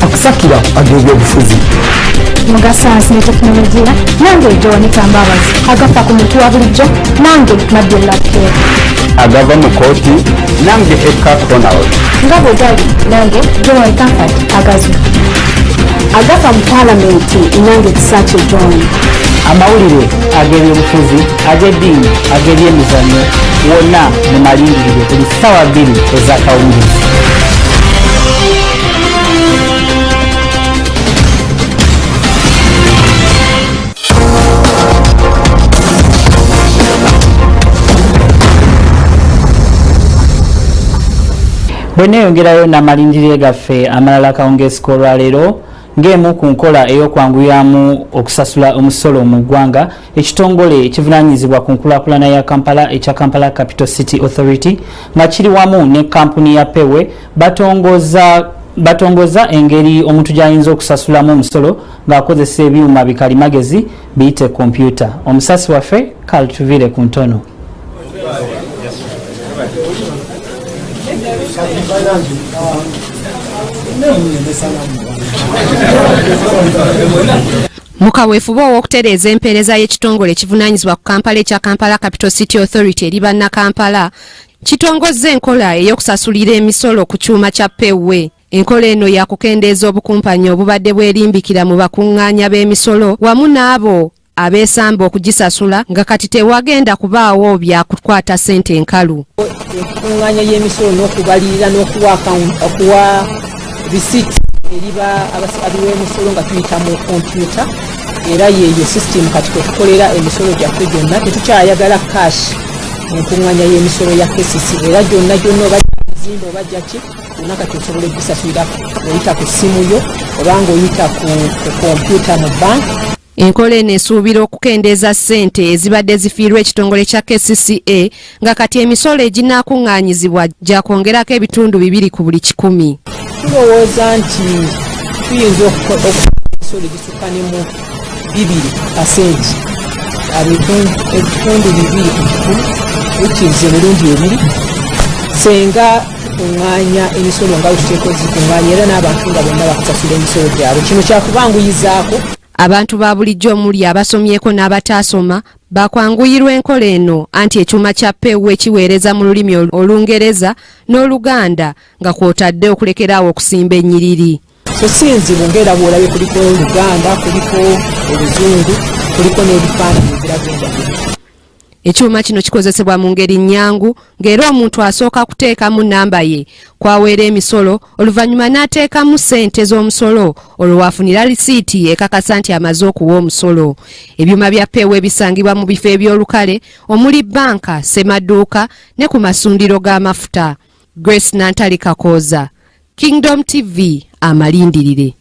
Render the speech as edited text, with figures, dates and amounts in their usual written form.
Akusakira ag'ebyobufuzi. Mu ga sayansi ne tekinologiya nange Joanita Mbabazi. Agafa ku muntu wa bulijjo nange Madiella Pierre. Agava mu kooti nange Eka Ronald. Nga bwe gali nange Joan Comfort Agazu. Agafa mu paalamenti nange Kisaakye John. Amawulire ag'ebyobufuzi, ag'eddiini, ag'ebyemizannyo, wonna mu malindirire buli ssaawa 2 ez'akawungeezi. Bwe neeyongerayo n'amalindirire gaffe amalala akawungeezi k'olwaleero, ng'emu ku nkola ey'okwanguyamu okusasula omusolo mu ggwanga, ekitongole ekivunaanyizibwa ku nkulaakulana ya Kampala ekya Kampala Capital City Authority nga kiri wamu ne kkampuni ya Pewe batongoza engeri omuntu gy'ayinza okusasulamu omusolo ng'akozesa ebyuma bikalimagezi biyite kompyuta. Omusasi waffe Karl Tuvire ku ntono. Mu kaweefube ow'okutereeza empeereza y'ekitongole ekivunaanyizibwa ku Kampala ekya Kampala Capital City Authority eri bannakampala, kitongozza enkola ey'okusasulira emisolo ku kyuma kya Pewwe. Enkola eno yakukendeeza obukumpanya obubadde bwerimbikira mu bakungaanya b'emisolo wamu n'abo abeesamba okugisasula, nga kati tewagenda kubaawo bya kukwata ssente enkalu. Enkungaanya y'emisolo n'okubalirira n'okuwa okuwa risiti eri abiwa emisolo nga tuyita mu kompyuta, era yeeyo system kati kwe tukolera emisolo gyaffe gyonna. Tetukyayagala cash mu nkungaanya y'emisolo ya KCC, era gyonna gyonna oba zimba oba jjaki byonna kati osobola okubisasulira oyita ku ssimu yo oba ng'oyita ku kompyuta mu bank. Enkola eno esuubira okukendeeza ssente ezibadde zifiirwa ekitongole kya KCCA, nga kati emisolo eginaakuŋŋaanyizibwa gyakwongerako ebitundu 2 ku buli 100. Tulowooza nti tuyinza emisolo egisukka ne mu 2%, ebitundu 2 ku 100, which is emirundi ebiri senga tukuŋŋaanya emisolo nga bwe tuteeka ozikuŋŋaanya, era n'abantu nga bonna bakusasula emisolo gyabwe. Kino kyakubanguyizaako. Abantu ba bulijjo omuli abasomyeko n'abataasoma bakwanguyirwa enkola eno, anti ekyuma kya Pewwe kiweereza mu lulimi Olungereza n'Oluganda, nga kw'otadde okulekeraawo okusimba ennyiriri. So si nzibu, ng'era bw'olabye kuliko Oluganda, kuliko Oluzungu, kuliko n'ebifaananyi ebiraga enjawulo. Ekyuma kino kikozesebwa mu ngeri nnyangu, ng'era omuntu asooka kuteekamu nnamba ye kw'aweera emisolo, oluvannyuma n'ateekamu ssente z'omusolo, olwo w'afunira lisiiti ekakasa nti amaze okuwa omusolo. Ebyuma bya Peewo ebisangibwa mu bifo eby'olukale omuli bbanka, ssemadduuka ne ku masundiro g'amafuta. Grace Nantale Kakooza, Kingdom TV, amalindirire.